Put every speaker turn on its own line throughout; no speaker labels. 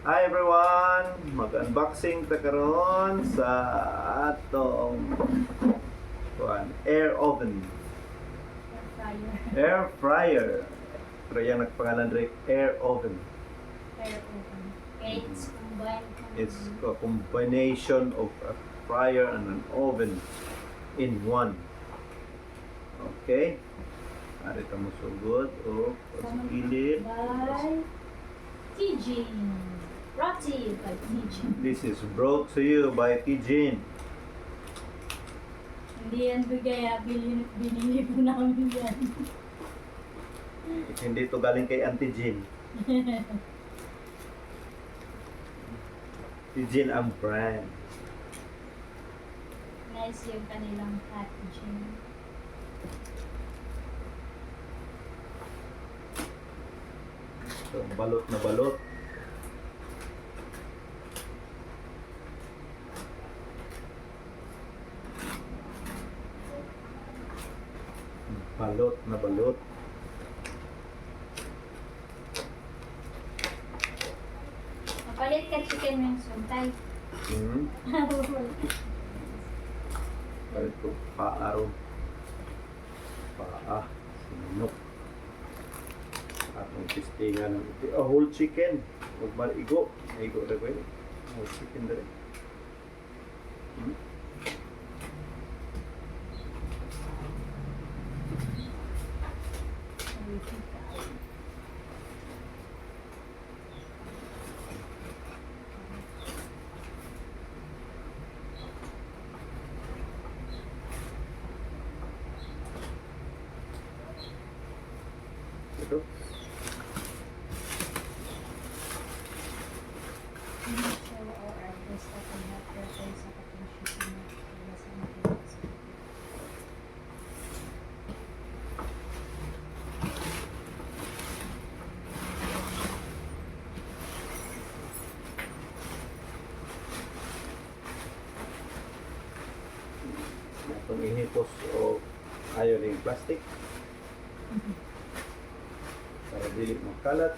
Hi everyone! Mag-unboxing ta karon sa atong kuan, air oven,
Air fryer.
Air fryer. Pero yung nagpangalan rin, air oven.
Air oven. Kaya it's combined.
It's a combination of a fryer and an oven in one. Okay. Ari ta mo sugod o sa kilid.
By TG. Brought to you by TG.
This is brought to you by Tijin.
Hindi yan bigay ah. Binili po namin yan.
Hindi to galing kay Auntie Jean. Tijin ang brand.
Nice yung kanilang packaging.
So, balot na balot. Balot na balot.
Mapalit ka chicken wings tay.
Palit ko paa ron. Paa. Sinunok. Atong testingan ng iti. A whole chicken. Huwag maligo. Maigo na ko yun. Whole chicken na rin. Ito. Atong ihipos o ayo ning plastic para dili makalat.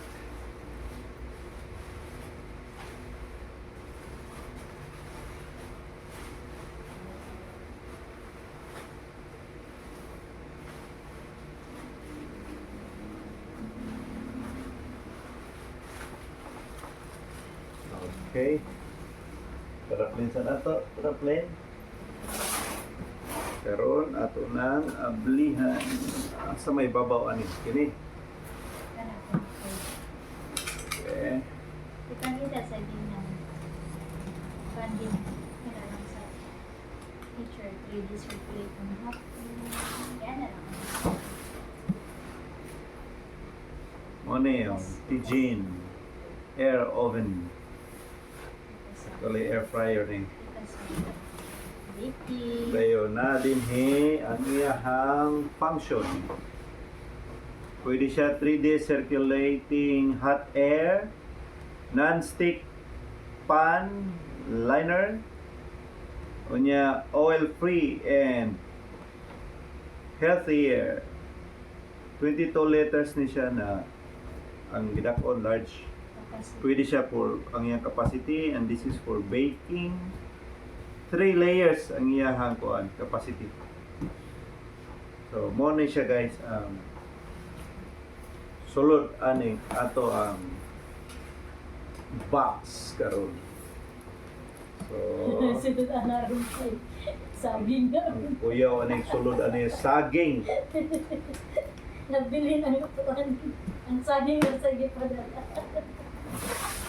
Okay. Taraplin sa nato, taraplin. Karon ato nang ablihan sa may babaw ani kini. Okay.
Ipakita sa ginang funding na lang sa picture 3D circulating hap. Yan na lang.
Mo ni ang Tijin air oven. Actually air fryer ni.
Ito sa baking.
Dayon na dinhi ang iyahang function. Pwede siya 3D circulating hot air, non-stick pan liner, unya oil-free and healthier. 22 liters ni siya na ang gidakon large. Pwede siya for ang iyang capacity, and this is for baking. Three layers ang iyahang kuan capacity. So mo ni siya, guys, sulod ani ato ang box karon. So
Sunod ana rin kay saging na.
ang kuyaw ani sulod ani saging.
Nabili ng utuan. Ang saging na sa gipadala.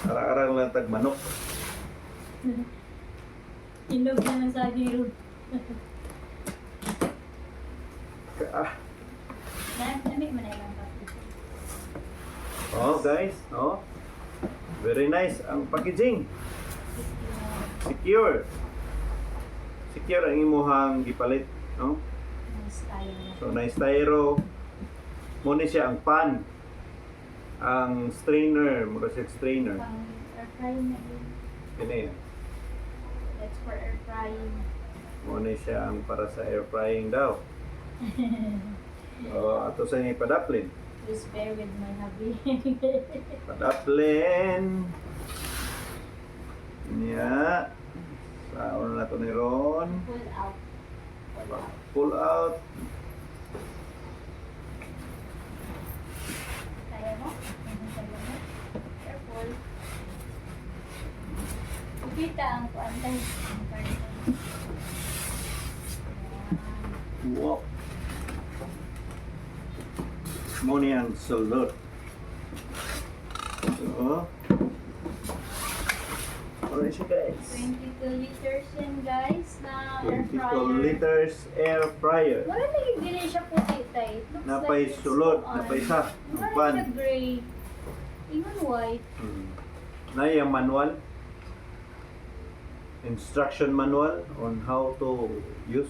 Arang-arang lang tag manok.
Inog na ng saging ron.
Ah.
Nami man na ilang kape.
Oh guys, no? Very nice ang packaging. Secure. Secure ang imuhang gipalit, no?
Nice tayo na.
So nice styro. Mo ni siya ang pan. Ang strainer, mura siya strainer.
Pang air frying na yun.
Kini.
That's for air frying.
Mo ni siya ang para sa air frying daw. So ato sa ni padaplin.
Please bear with my hubby.
Padaplin. Niya. Sa una na to ni Ron.
Pull out. Pull out.
Pull out.
Kaya mo? Kaya mo? Careful. Kita ang kuan tayo. Ang karton. Ayan.
Wow. Mao ni ang sulod. So, alright siya, guys.
22 liters yan, guys, na air
22
fryer.
Liters air fryer.
Wala lagi dili siya puti tay. It looks
Napay
like it's
sulod,
kuan.
napay isa, ang
Wala
pan.
siya gray. Ingon white.
Na yung manual. Instruction manual on how to use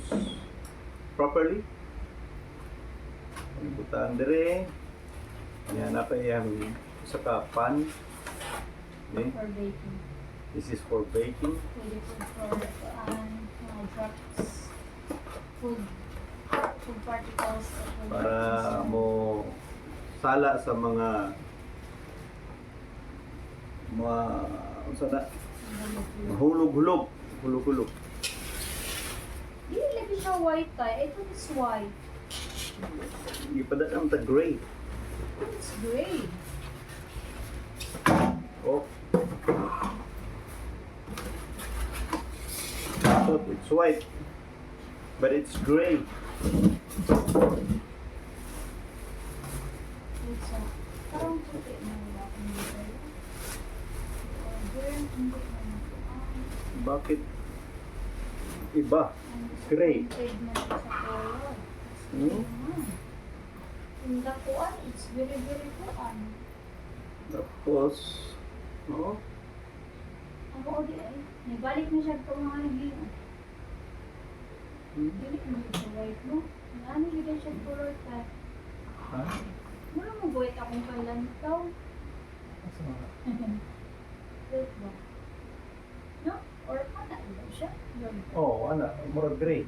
properly. Ang butang dire. Yan na pa yung isa ka pan. Okay.
For baking.
This is for baking.
Pwede po for kuan, mga drops. Food. Food particles. Or food
Para
drops.
mo sala sa mga unsa na, hulog-hulog, hulog-hulog.
Dili lagi siya white tay. I thought it's white.
Gipada ang ta gray.
It's gray.
Oh. I thought it's white, but it's gray.
Wait, so, parang puti na wala akong dito. Order, hindi na nakuhaan.
Bakit iba?
Ang
Gray.
disappointed na siya sa color.
Hmm?
Yung dakuan, it's very, very kuan.
Tapos, oh,
Ang oo di ay. Nibalik na siya itong mga naging. Dili na siya white, no? Ano yun siya color ka?
Ha?
Mura mo white akong kailantaw. White ba? No? Or ana ba siya?
Oh, ana, murag gray.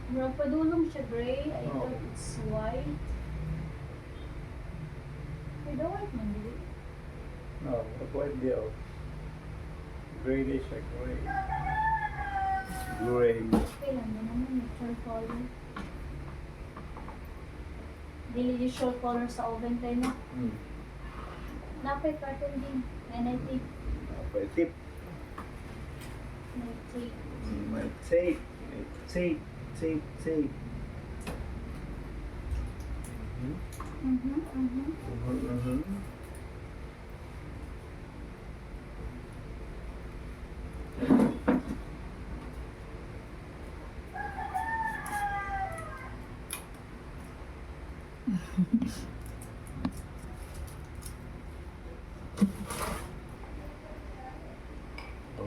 Murag padulong siya gray. I
Oo.
thought it's white. Pero white man dili.
No, murag white di oh. Gray di siya, gray. Gray.
Kailan na naman natural color. Dili usual color sa oven tayo na. Napay carton din. And I think
Okay, tip.
may tape.
May tape. May tape. Tape, tape.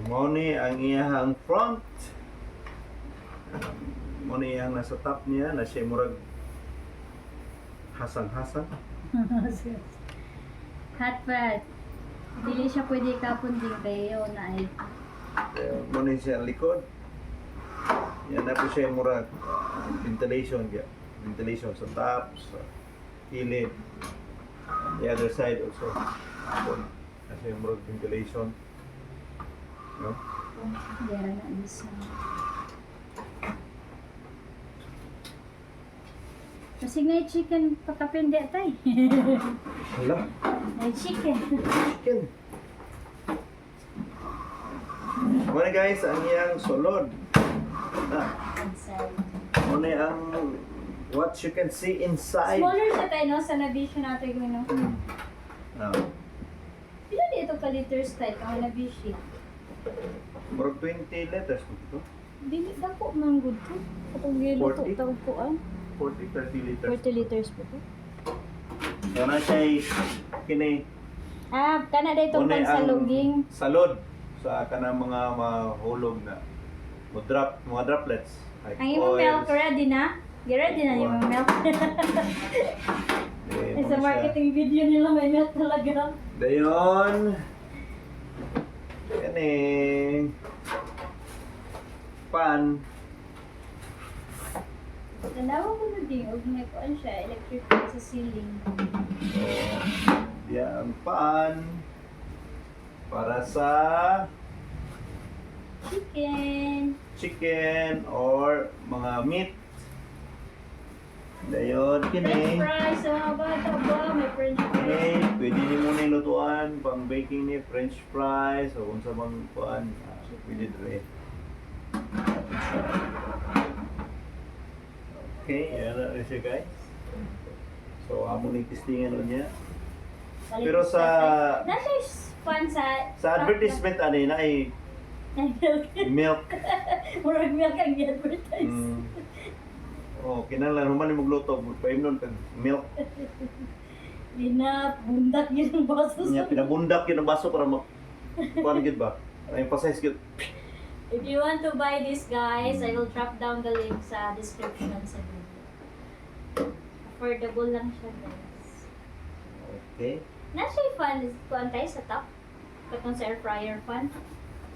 Mao ni ang iyahang front. Mao ni ang nasa top niya na siya murag hasang-hasang.
Hot pad. Dili siya pwede kapon din kayo na ay.
Mao ni siya ang likod. Yan na po siya murag ventilation gyud. Ventilation sa top, sa kilid. On the other side also. Ako na siya murag ventilation. No?
Dera na isa. Kasi nga chicken pakapindi tay.
Hala,
May chicken.
chicken. Mao ni, guys, ang iyang sulod. Ah,
Inside.
mao ni ang what you can see inside.
Smaller siya tayo, no? Sa Nabishi natin gawin, no?
Ah,
Pila dito ka liters tayo, kang Nabishi?
Murag 20 liters mo to.
Dili, dako man good to. Katong giluto
40?
tawag ko, ah.
40, 30 liters.
40 liters po to.
So na siya kini
Ah, kana dito
mao ni
pang
ang
saluging.
Salod sa kanang mga mahulog na mo drop mga droplets like
Ang imong milk,
oils.
ready na? Ready na yung imong milk.
Eh,
Sa
mao na siya.
marketing video nila, may milk talaga.
Dayon. Kani pan.
Tanawa ko na din, og may kuan siya, electric fan sa ceiling.
So, diya ang pan para sa
Chicken.
Chicken or mga meat. Dayon
French
kini.
fries sa mga bata ba? May french
Kini
fries.
pwede nimo ni lutuan pang baking ni french fries o unsa bang kuan, pwede dire. Okay, yan na siya, guys. So amo ni testingan niya.
Balik
Pero
Nasa fun sa
sa advertisement ani na ay
milk.
Milk.
Murag milk ang i-advertise.
Oh, kinahanglan human ni magluto, paimnon kag milk.
Binabundak yun ang baso
Nya
sa
pinabundak yun ang baso para ma kuan gid ba? Para emphasize gid.
If you want to buy this, guys, I will drop down the link sa description sa video. Affordable lang siya, guys.
Okay.
Nasa yung fan, kuan tayo sa top. Katong sa air fryer fan.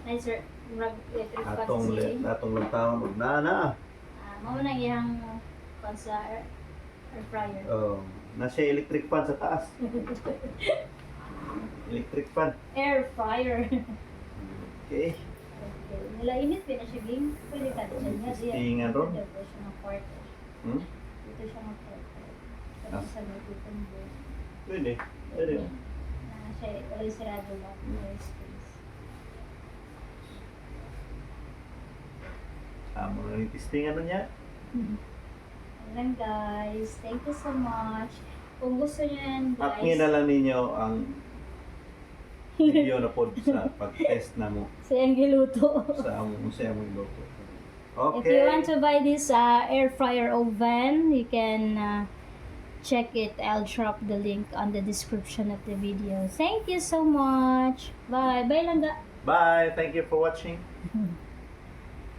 Nice murag electric fan
Atong
sa ceiling.
Atong lantawon og nana.
Ah, mao nang iyang kuan sa air fryer.
Oh, nasa electric fan sa taas. Electric fan.
Air fryer.
Okay.
Okay. Nila init pa na siya game. Pwede ka siya niya.
Testingan ron.
Dito siya ng kwarto. Dito siya ng kwarto. Tapos sa may cucumber.
Pwede. Pwede.
Na siya, wala yung sirado lang. Wala yung space.
Amo na ni testingan nun niya.
Ayun lang, guys. Thank you so much. Kung gusto niyo yan,
At
guys.
na lang ninyo ang video na pod sa pag-test na mo
Sa iyang giluto.
sa among sa among luto.
If you
Okay.
want to buy this air fryer oven, you can check it. I'll drop the link on the description of the video. Thank you so much. Bye. Bye, langga.
Bye. Thank you for watching.